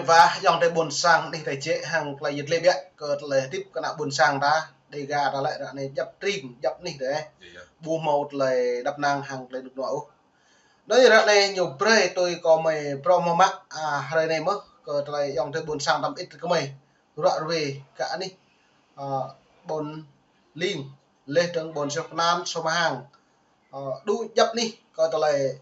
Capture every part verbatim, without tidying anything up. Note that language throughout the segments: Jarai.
Wa ayŏng adơi ƀôn sang anih ta jĕ hăng tơlơi yit lĕ biă kơ tơlơi hơdip kơ ană ƀôn sang ta, Dêga ta lĕ ră anai djăp tring, djăp anih dêh. Ƀu hmâo tơlơi đăp năng hăng tơlơi rơnŭk rơnua ôh. Anŭn ră anai ñu brơi tui kơ mơi prŏng mơ̆ mă, a, hrơi anai mơ̆ kơ tơlơi ayŏng adơi ƀôn sang tăm it kơ mơi. Ruă ruê kơ anih, a, ƀôn Ling, leh dơ̆ng ƀôn Sơh Pơnan, Sơh Mơhang. Ơ, đu djăp anih kơ tơlơi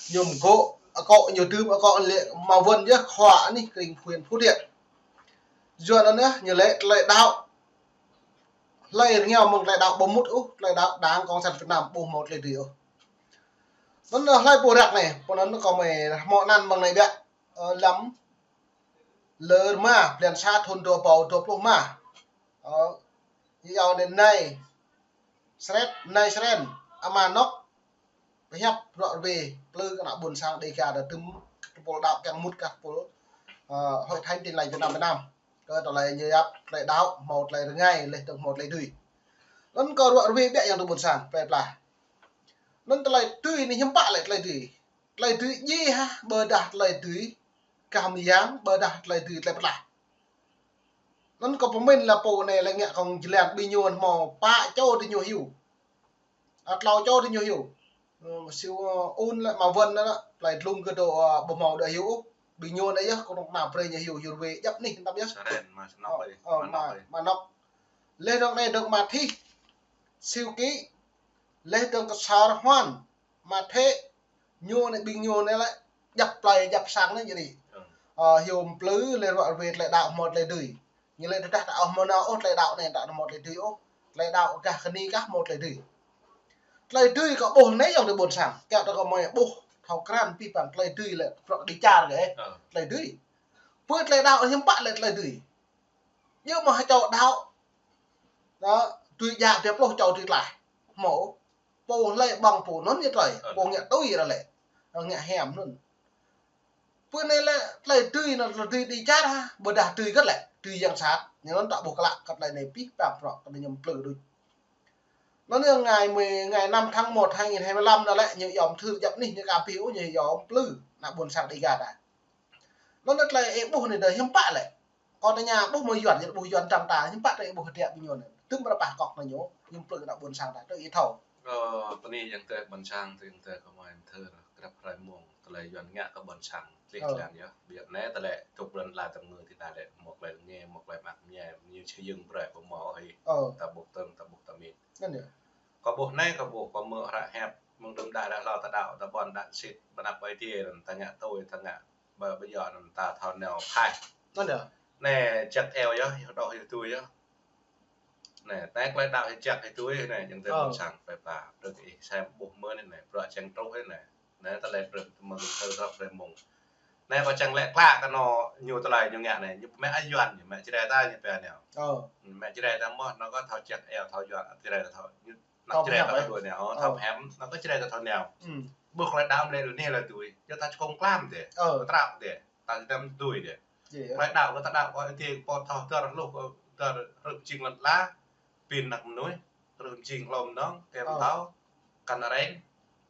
ñu mơgŏ, akŏ ñu dưm, akŏ lĕ mă wơ̆n yơh, khua anih krĭng Phú Yên, Phú Thiện. Yua anŭn yơh, ñu lĕ tơlơi đaŏ. Hlơi rơngiao mơ̆ng tơlơi đaŏ ƀu mŭt ôh, tơlơi đaŏ Đảng Cộng sản Việt Nam ƀu hmâo tơlơi dưi ôh. Anŭn hlơi pô răk anai, pô anŭn kơ mơi hmâo anăn mơ̆ng anai biă, ơ, lăm lơ rơma, blan sa thŭn dua rơbâo dua pluh rơma. Ơ, yua anŭn anai, Sret, Nai Sren, ama Nok, pơhiăp ruă ruê, plư kơ ană ƀôn sang Dêga ta dưm, kơ tơpul đaŏ kiăng mŭt kơ tơpul, ơ, Hội Thánh Tin Lành Việt Nam, Việt Nam. Kơ tơlơi ñu yap tơlơi đaŏ, hmâo tơlơi rơngai, leh dơ̆ng hmâo tơlơi dưi. Anŭn kơ ruă ruê biă ayŏng adơi ƀôn sang, plơi pla. Anŭn tơlơi dưi anai hiư̆m pă lĕ tơlơi dưi. Tơlơi dưi djai hă, ƀôdah tơlơi dưi kah mơyang, ƀôdah tơlơi dưi tơlơi pơklaih. Anŭn kơ pơmĭn lĕ pô anai lĕ ngă kông jơlan ƀing ñu hmâo pă čô tơ ñu hyu. A, klâo čô tơ ñu hyu. Ơ, siu, ơ, un lĕ mă wơ̆n anŭn, plơi Dlung kơ dŏ, ơ, ƀu hmâo dŏ hyu ôh. Ƀing ñu anai yơh kơ nŏk nao brơi ñu hyu, hyu ruê djăp anih tăm yơh. Saren, mă Nok ơi, ơ, mă Nok ơi. Mă Nok. Leh dơ̆ng anai dơ̆ng mă Thih, Siu Kĭ, leh dơ̆ng kơ Sar Huan, mă Thĕ, ñu anai ƀing ñu anai lĕ djăp plơi djăp sang anai jing anai. Ơ, hyu plư lĕ ruă ruê tơlơi đaŏ hmâo tơlơi dưi. Ñu lĕ tơdah ta ƀu hmâo nao ôh tơlơi đaŏ anai ta ƀu hmâo tơlơi dưi ôh. Tơlơi đaŏ gah kơ anai kah hmâo tơlơi dưi. Tơlơi dưi kơ ƀuh anai ayŏng adơi ƀôn sang. Kiăng ta kơ mơi ƀuh thâo krăn pih păng tơlơi dưi lĕ prŏk đi čar kơ, ơ, tơlơi dưi. Pơ tơlơi đaŏ hiư̆m pă lĕ tơlơi dưi. Yua mơ̆ hơčâo đaŏ. Anŭn, dưi djă dua pluh čô dưi tlaih. Hmâo. Pô hlơi ƀơ̆ng pô anŭn ñu tơlơi. Ơ. Pô ngă tui ră lĕ. Ơ, ngă hiam anŭn. Pơ anai lĕ tơlơi dưi anŭn tơlơi dưi đi čar hă. Ƀôdah dưi kơt lĕ. Dưi yang sat. Ñu anŭn ta ƀuh klă kơ tơlơi anai pih păng prŏk kơ anai ñu plư đôč. Anŭn ñu ngày mười, ngày năm tháng một hai nghìn hai mươi lăm anŭn lĕ ñu yom thư djăp anih ñu kơ pih ôh ñu yom plư. Ană ƀôn sang Dêga ta. Anŭn tơlơi ih ƀuh anai dơ̆ng hiư̆m pă lĕ. Kâo tơña ƀuh mơ̆ Yuan, yua ƀuh Yuan dram ta, hiư̆m pă tơlơi ih ƀuh hơdră ƀing ñu anai. Tơm rơpah kŏk anai ñu, ñu plư kơ ană ƀôn sang ta, tơlơi ih thâo. Ơ, pơ anai ayŏng adơi ƀôn sang, ayŏng adơi kơ mơi thơ, krăp hrơi mông, tơlơi Yuan ngă kơ ƀôn sang, tlih tlan yơh. Biă anai tơlơi tŭk blan la tơm ngư ti ta lĕ, mơ̆ tơlơi rơngai, mơ̆ tơlơi mă mơñai, ñu či yơ̆ng brơi ƀu hmâo ôh. Ta ƀuh tơm, ta ƀuh tơm mĭn. Anŭn yơh. Kâo ƀuh anai, kâo ƀuh, kâo mơ̆ hră hiăp, mơ̆ng đưm đă ră hlâo ta đaŏ, ta ƀôn đă sĭt, ƀơnăp Ơi Adai, ta ngă tui, ta ngă Ƀơ, ƀơ yua anŭn ta thâo nao phai. Anŭn yơh. Anai, jak eo yơh, yơh dŏ yơh tui yơh. Anai, anai tơlơi đaŏ yơh jak yơh tui, anai, ayŏng adơi ƀôn sang, plơi pla, brơi kơ ih sem ƀuh mơ̆n anai, bruă čang truh anai. Anai, tơlơi brơi mơ̆ng thơ truh brơi mông. Anai, kâo čang lĕ klă kơ anŏ ñu tơlơi ñu ngă anai, ñu mă ai Yuan, ñu mă Jrai ta, ñu pia anai. Mă Jrai ta mơ̆, anŭn kâo thâo jak eo, thâo Yuan, Jrai ta thâo, ñu Ană Jrai ta thâo đuaĭ anai, ơ, thâo pơhiăp, anŭn kơ Jrai ta thâo nao. Ƀuh tơlơi đaŏ mơ̆ lĕ lu anai lĕ tui. Yua ta čơkông klam dih. Ơ. Trăo dih. Ta čơkông tui dih. Tơlơi đaŏ kơ ta đaŏ kơ anai pô thâo dơ̆r hluh kơ dơ̆r rơ̆p jing lŏn ala. Pin anăk mơnuih. Rơ̆p jing hlô mơnơ̆ng. Kem thâo. Kăn reng.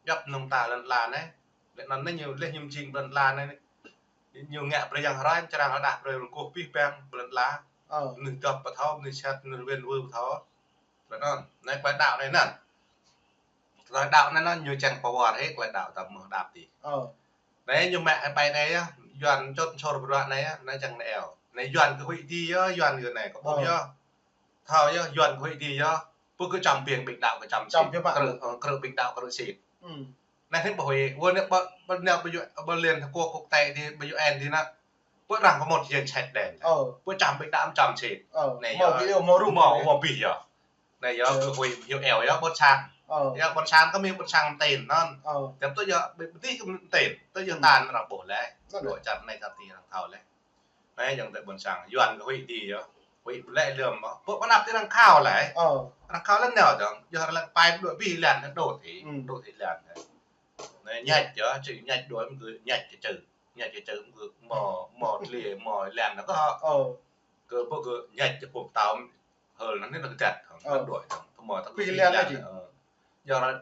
Djŏp mơnơ̆ng ta lŏn ala anai. Lĕ anŭn anai ñu lĕ ñu jing lŏn ala anai. Ñu ngă brơi yang hrơi, črang rơđah brơi rơgoh pih păng lŏn ala. Ơ. Mơnuih dŏp ƀu thâo, mơnuih sat, mơnuih win wư ƀu thâo. Tơlơi anŭn, anai tơlơi đaŏ anai anŭn. Tơlơi đaŏ anai anŭn ñu čang pơwar hĭ tơlơi đaŏ ta mơ̆ đaŏ tih. Ơ. Anai ñu mă hĭ ƀai anai yơh, Yuan čŏt sor bruă anai yơh, anai čang anai eo. Anai Yuan kơ huĭ tih yơh, Yuan kơ anai kơ ƀuh yơh. Thâo yơh, Yuan kơ huĭ tih yơh. Pơ kơ čăm ƀing ƀing đaŏ kơ čăm sĭt. Krư̆, ơ, krư̆ ƀing đaŏ krư̆ sĭt. Anai hĭ ƀu huĭ, wơ̆t anai ƀơ, ƀơ anai ƀơ yu-, ƀơ Liên Hợp Quốc, quốc tế tih, ƀơ U N tih anŭn. Pơ arăng kơ mơ̆ jing sat đen. Ơ. Pơ čăm ƀing đaŏ čăm sĭt. Ơ. Anai mơ̆ yơh, video mơ̆ rŭ. Mơ̆, mơ̆ pih yơh. Anai yơh, kơ huĭ hyu eo yơh, ƀôn sang. Ơ. Yơh, ƀôn sang kơ mĭn ƀôn sang mơtĭn anŭn. Ơ. Tơm tui yơh, ƀing tih kơ mơtĭn. Tui yơh tan arăng ƀuh lĕ. Anŭn. Dŏ čar anai čar tih arăng thâo lĕ. Anai ayŏng adơi ƀôn sang, Yuan kơ huĭ tih yơh. Huĭ lĕ lơ̆m mơ̆. Pơ ƀơnăp tih arăng khao lĕ. Ơ. Arăng khao lĕ nao dơ̆ng. Yơh arăng lĕ pai đuaĭ pih lan, đôč tih. Đôč tih lan. Anai ñač yơh, čư̆ ñač đuaĭ mơ̆ kơ ñač kơ čư̆. Ñač kơ čư̆ mơ̆ kơ mơ̆, mơ̆ tli, mơ̆ lan anŭn kơ hŏ. Ơ. Kơ ƀuh kơ ñač kơ pơm tao hơl anŭn anai anŭn kơđăt. Ơ. Đuaĭ dơ̆ng. Kơ mơ̆ tao pih lan lĕ či. Ơ. Yua anŭn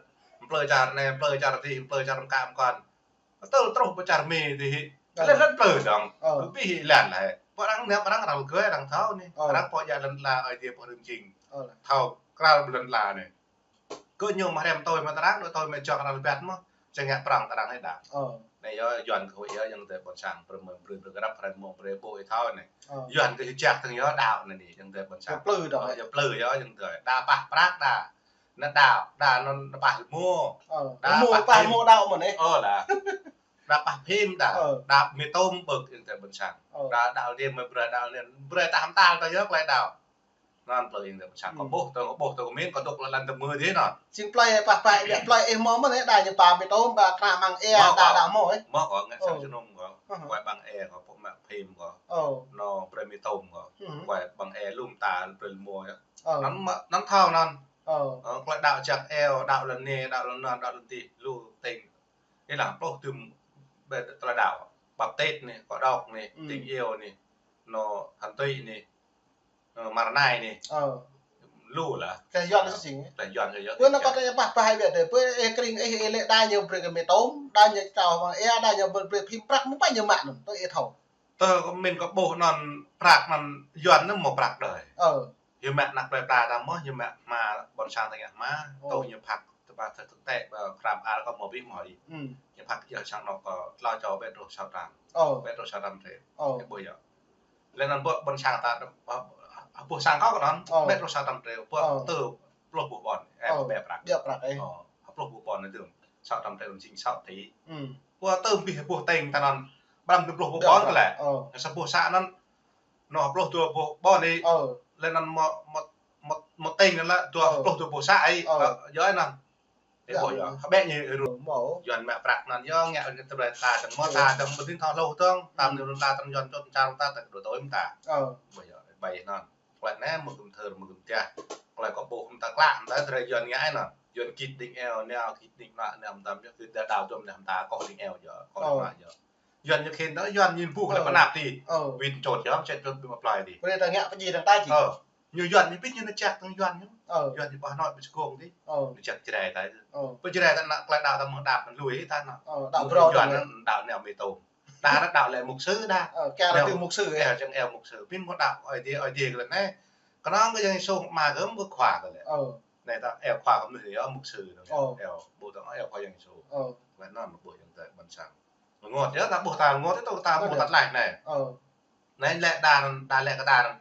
plơi čar anai, plơi čar tih, plơi čar mơkă mơkŏn. Tơl truh pơ čar Mi tih hĭ. Lĕ lăn plư dong. Ơ. Kơ ƀing lăn lĕ. Pô arăng nao, arăng răng gơi, arăng thâo anai. Ơ. Arăng pô djă lăn la, Ơi Adai pô rơm jing. Ơ. Thâo kral lăn la anai. Kơ ñu mă hrăm tui mă tơrang, đôč tui mă jŏk arăng lĕ biă mơ̆. Čang ngă prong tơrang anai đa. Ơ. Anai yơh, Yuan kơ huĭ yơh, yang tơlơi ƀôn sang, brơi mơ̆n, brơi, brơi grăp, hrăm mơ̆n, brơi ƀô̆ ih thâo anai. Ơ. Yuan kơ hiu jak tơ̆ng yơh đaŏ anai anai, yang tơlơi ƀôn sang. Yơh plư dong. Ơ, yơh plư yơh, yang tơlơi. Đa pah prăk đa. Anai đaŏ, đa anŭn, anŭn pah rơmô. Ơ. Đa rơmô pah pah rơmô đaŏ mơ̆n anai. Ơ, đa. Đa pah phim đa, ơ, đa mì tôm ƀơ̆k yang tơlơi ƀôn sang. Ơ. Đa, đa Ơi Adai mơ̆n brơi, đa anŭn brơi tah hăm tal ta yơh tơlơi đaŏ. Anŭn plư yang tơlơi ƀôn sang. Kâo ƀuh, tơ kâo ƀuh, tơ kâo min, kâo dŏ lăn tơmơi dih anŭn. Jing plơi pah pah, ƀiă plơi ih mơ̆n anai, đa ñu pah mì tôm, pah kra măng ia, đa, đa mơ̆, ơ. Mơ̆ kâo ngă sang jơnum kâo. Ơ. Kuai ƀăng ia kâo, pơk mă phim kâo. Ơ. Anŭn brơi mì tôm kâo. Ơ. Kuai ƀăng ia lŏm ta brơi rơmô yơh. Ơ. Anŭn mơ̆, anŭn thâo anŭn. Ơ. Ơ, tơlơi đaŏ jak eo, đaŏ lăn anai, đaŏ lăn anŭn, đaŏ lăn dih, lu tơ̆ng. Ih lăng pluh tơm ƀĕ tơlơi đaŏ. Baptit anai, kơ đŏk anai, ơ, tơ̆ng iâu anai, anŭn hăn tui anai, ơ, mơ̆ng anai anai. Ơ. Lu lah. Tơlơi Yuan sĭt sĭt. Tơlơi Yuan yơh. Pơ anŭn kâo tơlơi pah pah hai ƀiă dih. Pơ ih kring ih, ih lĕ đa ñu brơi kơ mì tôm, đa ñu čao măng ia, đa ñu brơi, brơi phim prăk, mơ̆ng pă ñu mă anŭn, tơ ih thâo. Tơ kâo min kâo ƀuh anŭn prăk anŭn Yuan anŭn mơ̆ prăk đơi. Ơ. Yua mă anăk plơi pla ta mơ̆, yua mă hmua ƀôn sang ta ngă hmua, ơ, tơ ñu phak, tơ pă tơ tơ̆ tĕ, ƀă kram ar kâo mơ̆ ƀing mơ̆ ih. Ơ. Ñu phak yơh sang anŏ kâo, tlâo čô ƀĕ truh sa trăm. Ơ. Ƀĕ truh sa trăm rơ̆. Ơ. Ih ƀuh yơh. Lĕ anŭn ƀuh ƀôn sang ta, ƀuh, ƀuh sang kâo kơ anŭn, ơ, ƀĕ truh sa trăm rơ̆. Ƀuh, ơ, tơ pluh ƀuh ƀôn, ơ, ƀĕ prăk. Ƀĕ prăk, ơ. Ơ, pluh ƀuh ƀôn anai dơ̆ng. Sa trăm rơ̆ anŭn jing sa tỉ. Ơ. Ƀuh tơ ƀing ƀuh tơ̆ng ta anŭn, ƀrăm tơ pluh ƀuh ƀôn kơ lĕ. Ơ. Sa ƀuh sa anŭn, anŏ pluh dua ƀuh ƀôn anai. Ơ. Lĕ anŭn mơ̆, mơ̆, mơ̆, mơ̆ tơ̆ng anŭn lĕ dua, ơ, pluh dua ƀuh sa ih. Ơ. Ơ, yua anŭn. Ih ƀuh yơh. Hơbĕ ñu ih rŭ. Mơ̆. Yuan mă prăk anŭn yơh ngă anŭn tơlơi ta tơ̆ng mơ̆ ta tơ̆ng mơ̆ tơ̆ng thâo hluh tơ̆ng. Tam anŭn ta tơ̆ng Yuan čŏt čar ta tơ̆ng đôč tui mơ̆ ta. Ơ. Ƀuh yơh, ƀai anŭn. Tơlơi anai mơ̆ gum thơr mơ̆ gum tiah. Tơlơi kâo ƀuh mơ̆ ta klă mơ̆ ta tơlơi Yuan ngă anŭn. Yuan git đing eo, nao git đing mă, nao mơtam yơh, kơ đa đaŏ dŏm nao mơta kŏ đing eo yơh, kŏ đing mă yơh. Yuan ñu khĭn tơ, Yuan ñu ƀuh lĕ pơnap dih. Ơ. Wĭt čŏt yơh, čĕ čŏt ƀing mă plơi dih. Brơi ta ngă pơjing dơ̆ng ta jing. Ơ. Ñu Yuan ñu ƀing ñu nao jak tơ̆ng Yuan ñu. Ơ. Yuan ñu ƀah anŏ ƀu sơgong dih. Ơ. Nao jak Jrai ta. Ơ. Pơ Jrai ta anŭn tơlơi đaŏ ta mơ̆ đaŏ lui ta anŭn. Ơ, đaŏ brơi anŭn, đaŏ nao mì tôm. Đa anŭn đaŏ lĕ mục sư đa. Ơ, kơ đaŏ tui mục sư, ơ. Eo čang eo mục sư. Pin mơ̆ đaŏ Ơi Adai, Ơi Adai kơ lĕ anai. Kơnơ̆ng kơ yang Yêsu mă kơ mơ̆ khua kơ lĕ. Ơ. Anai ta eo khua kơ mơnuih yơh mục sư anŭn. Ơ. Eo, ƀu ta eo khua yang Yêsu. Ơ. Lĕ anŭn ƀuh yang tơlơi ƀôn sang. Rơngot yơh, ta ƀuh ta rơngot yơh, ta ƀuh ta tlaih anai. Ơ. Anai lĕ đa, đa lĕ kơ đa.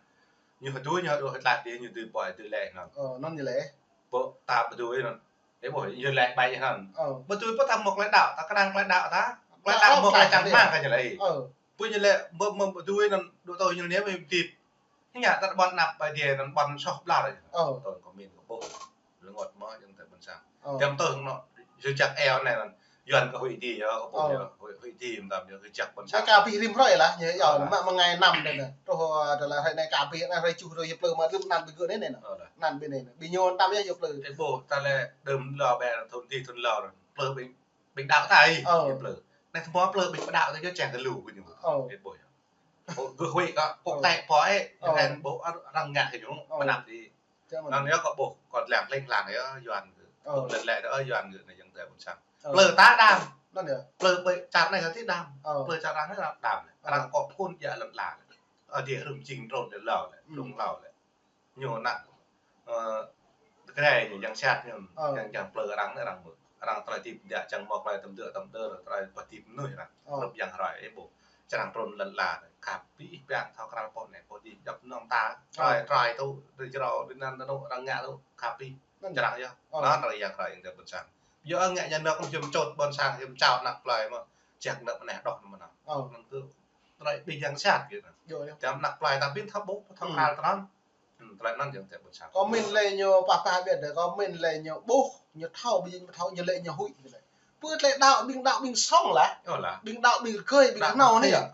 Ñu hơdui, ñu hơdui tlaih dih, ñu dưi ƀuh, dưi lĕ anŭn. Ơ, anŭn ñu lĕ. Ƀuh ta ƀu dưi anŭn. Ih ƀuh, ñu lĕ ƀai anŭn. Ơ. Ƀu dưi ƀuh ta mơ̆ tơlơi đaŏ, ta kơnang tơlơi đaŏ ta. Tơlơi đaŏ mơ̆ tơlơi čang hmang kơ ñu lĕ. Ơ. Ƀu ñu lĕ, mơ̆, mơ̆ ƀu dưi anŭn, đu tui ñu anai mơ̆ ih tĭp. Ñu ngă ta ƀôn anăp Ơi Adai anŭn ƀôn soh ƀlŏr. Ơ. Tơl kâo min kâo ƀuh. Rơngot mơ̆ yang tơlơi ƀôn sang. Ơ. Jăm tơ̆ng anŏ, yua jak eo anai anŭn. Yuan kơ huĭ dih yơh, kơ ƀuh yơh, huĭ, huĭ dih mơtam yơh, yua jak ƀôn sang. Anai kơ abih rim hrơi lah, ñu yơh, mă mơngai năm đơi anai. Truh, ơ, tơlơi hrơi anai kơ abih, anai hrơi tơjuh hrơi yơh plư mă rĭm anăn ƀing gơ̆ anai anai. Ơ, lah. Anăn ƀing anai. Ƀing ñu mơtam yơh, yơh plư. Ih ƀuh, ta lĕ đơ̆m lŏ ƀĕ thŭn dih thŭn lŏ, plư ƀing, ƀing đaŏ ta ih, ơ, yơh plư. Anai thâo mơ̆ plư ƀing ƀu đaŏ ta yơh čang kơ lu kơ ñu. Ơ. Ih ƀuh yơh. Ơ, gơ̆ huĭ kơ, pŏk tĕ pô ih, ơ, răng ƀuh, răng ngă kơ ñu, ơ, mơnap dih. Anŭn yơh kâo ƀuh, kâo lăng kling lăng yơh, Yuan. Ơ. Lĕ lĕ tơ Yuan gơ̆ anai yang tơlơi ƀôn sang. Ơ. Plư ta đam. Anŭn yơh. Plư ƀơi čar anai hơti đam. Ơ. Plư čar anai đam. Ơ. Arăng kơ phun djă lăn la. Ơ, dih rŭng jing trôn lĕ lŏ lĕ, ơ, rŭng lŏ lĕ. Ñu anăk, ơ, tơkrai ñu yang sat ñu, ơ, yang, yang plư arăng anai arăng mơ̆. Arăng tơlơi tĭp djă čang mơ̆ tơlơi tơm dơ̆ tơm dơ̆, tơlơi pơtĭp mơnuih arăng. Ơ. Hrup yang hrơi ih ƀuh. Čang trôn lăn la, khăp pĭ ih ƀiă thâo kral pô anai, pô dih djŏp nong ta, ơ, trai, trai tŭ, dih jrao, dih anŭn, anŭn, arăng ngă tŭ, khăp pĭ. Anŭn. Čang yơh. Ơ. Anŭn arăng yang hrơi yang tơlơi ƀôn sang. Yua ngă ñu anŭn kơ jăm čŏt ƀôn sang, jăm čao anăk plơi mơ̆, jak anŭn mơneh đŏh anŭn mơnah. Ơ. Anŭn kơ tơlơi ƀing yang sat gơ̆ anŭn. Yơh, yơh. Jăm anăk plơi ta ƀing thâo ƀuh, thâo kral tơnăn. Ơ, tơlơi anŭn yang tơlơi ƀôn sang. Kâo min lĕ ñu pah pah ƀiă dih, kâo min lĕ ñu ƀuh, ñu thâo, ƀing ñu thâo, ñu lĕ ñu huĭ. Pơ tơlơi đaŏ ƀing, đaŏ ƀing sŏng lah. Ơ, lah. Ƀing đaŏ ƀing rơgơi, ƀing kơnâo anai yơh.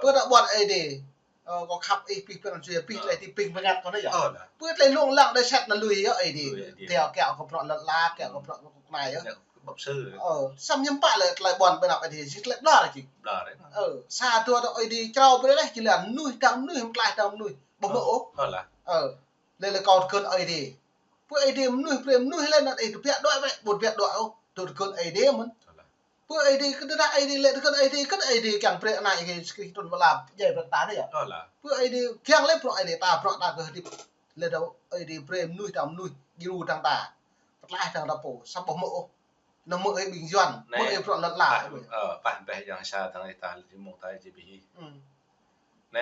Pơ ta ƀuăn Ơi Adai. Ơ, kâo khăp ih pĭ pơnăn sui, pĭ tơlơi ti pĭ pơngăt kâo anai yơh. Ơ, lah. Pơ tơlơi lông lăng đơi sat anŭn lui yơh Ơi Adai. Lui Ơi Adai. Kiaŏ, kiaŏ kơ bruă lăn la, kiaŏ kơ bruă kơ anai yơh. Kiaŏ kơ baptiser. Ơ, samơ̆ ñu pă lĕ tơlơi ƀuăn ƀơi anăp Ơi Adai, jing tơlơi ƀlŏr jing. Ƀlŏr. Ơ, sa dua ta Ơi Adai, črâo brơi leh, jing lĕ mơnuih, dang mơnuih, mơtlaih dang mơnuih. Ƀu hmâo ôh. Ơ, lah. Ơ. Lĕ lĕ kâo tơgŭn Ơi Adai. Pơ Ơi Adai mơnuih, brơi mơnuih lĕ anŭn ih tơbiă đuaĭ wĕ, ƀu tơbiă đuaĭ ôh. Tơgŭn Ơi Adai mơ̆n. Ơ, lah. Pơ Aê Diê kơ tơdah Aê Diê lĕ tơkơ̆n Aê Diê kơ̆n Aê Diê kiăng brơi anai kơ Krist trŭn wơ̆t la jai brơi ta anai yơh. Ơ lah. Pơ Aê Diê kiăng lĕ bruă Aê Diê ta bruă ta kơ hơdip. Lĕ dŏ Aê Diê brơi mơnuih ta mơnuih, djru dăng ta. Pơtlaih dăng ta pô, sa boh mơ̆ ôh. Nă mơ̆ ih ƀing Yuan, mơ̆ ih bruă lŏn la. Ơ, pah ƀeh yang sa dăng ih ta lĕ mơ̆ng ta ih či ƀing ih. Nă,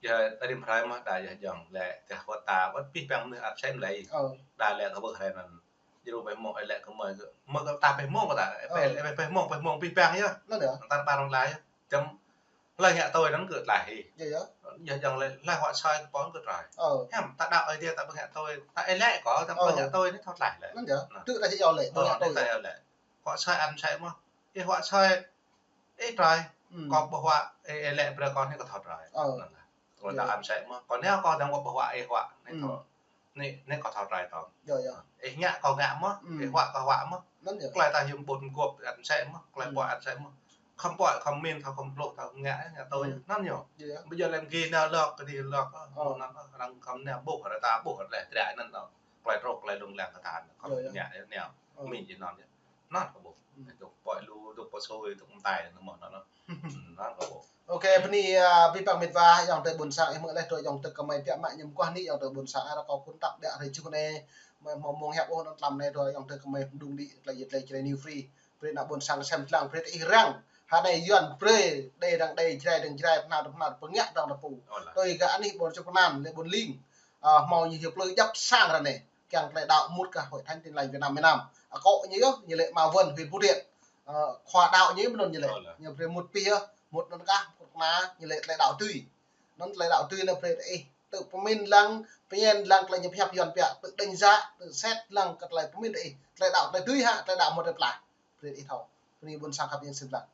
yơh ta rĭm hrơi mơ̆ đa yơh jơ̆ng lĕ tơdah wơ̆t ta wơ̆t pih păng mơnuih ăt sem lĕ. Đa lĕ kơ ƀơi hrơi anŭn. Djru pơmông, ơ, lĕ kơ mơi kơ, mơi kơ ta pơmông kơ ta, pơmông, pơmông pih păng yơh. Anŭn yơh. Ta ƀar lŏn la yơh. Čăm hlơi ngă tui anŭn kơ tlaih hĭ. Yơh, yơh. Yơh jơ̆ng lĕ, hlơi huă soi kơ pô kơ tlaih. Ơ. Hiam, ta đaŏ Aê Diê ta ƀu ngă tui, ta ih lĕ kơ, ta ƀu ngă tui anai thâo tlaih lĕ. Anŭn yơh. Tŭ ta či yơh lĕ, ƀu ngă tui. Ta yơh lĕ. Huă soi ăn sĕ mơ̆. Ih huă soi, ih tlaih. Kâo ƀu huă, ih, ih lĕ brơi kâo anai kâo thâo tlaih. Ơ. Anŭn lah. Kâo đaŏ ăn sĕ mơ̆. Kâo nao kâo dăng wơ̆t ƀu huă ih huă. Anai thâo. Anai, anai kâo thâo tlaih tơ̆ng. Yơh, yơh. Ih ngă kâo ngă mơ̆, ih huă kâo huă mơ̆. Anŭn yơh. Tlaih ta hiư̆m ƀun mơguah ăn sĕ mơ̆, tlaih pơ̆ ăn sĕ mơ̆. Khŏm pơ̆, khŏm min, thâo khŏm pluh, thâo ngă, ngă tui, anŭn yơh. Yơh. Ƀu djơ̆ lĕ gih nao lŏk, kơ gih lŏk, ơ, anŭn, arăng khŏm nao ƀuh, arăng ta ƀuh, lĕ triă anŭn, tlaih truh, tlaih lông lăng kơ ta, khŏm ngă, yơh, nao. Ơ. Min či anŭn yơh. Anŭn kơ ƀuh. Dŏ pơ̆ lu, dŏ pơsui, dŏ mơtai, anŭn mơ̆n, anŭn. Anŭn kơ ƀuh. Ôkê, bơni, ơ, abih bang met wa, ayŏng adơi ƀôn sang, ih mơ̆ leh dua ayŏng adơi kơmơi biă mă ñăm kuah ni, ayŏng adơi ƀôn sang, arăng kâo kơnăp biă hrơi juh anai, mơi hmâo mông hiăp ôh anŭn tlam anai dua ayŏng adơi kơmơi mơđung đĭ, tơlơi yơh tơlơi Jrai New Free. Brơi ană ƀôn sang sem lăng, brơi ih răng. Hơnai Yuan brơi, đe dăng đe, Jrai dăng Jrai, pơnah dăng pơnah, pơngă dăng pơpŭ. Tui gah anih ƀôn čŭp pơnăn, lĕ ƀôn Ling. Ơ, hmâo ñu hiăp plư djăp sang ră anai. Kiăng tơlơi đaŏ mŭt kơ Hội Thánh Tin Lành Việt Nam miền Nam. Akŏ ñu yơh, ñu lĕ Ma Vân, huyện Phú Thiện. Ơ, khua đaŏ ñu mơ̆n ñu lĕ. Ñu brơi mŭt pih yơh, mŭt anŭn kah, mŭt kơna, ñu lĕ tơlơi đaŏ dưi. Anŭn tơlơi đaŏ dưi anŭn brơi ih. Tŭ pơmĭn lăng, pơñen lăng tơlơi ñu pơhiăp Yuan biă, tŭ đánh giá, tŭ sĕt lăng kơ tơlơi pơmĭn ih. Tơlơi đaŏ tơlơi dưi hă, tơlơi đaŏ mơ̆ tơlơi pơklaih. Brơi ih thâo. Bơni ƀôn sang khăp yang sem lăng.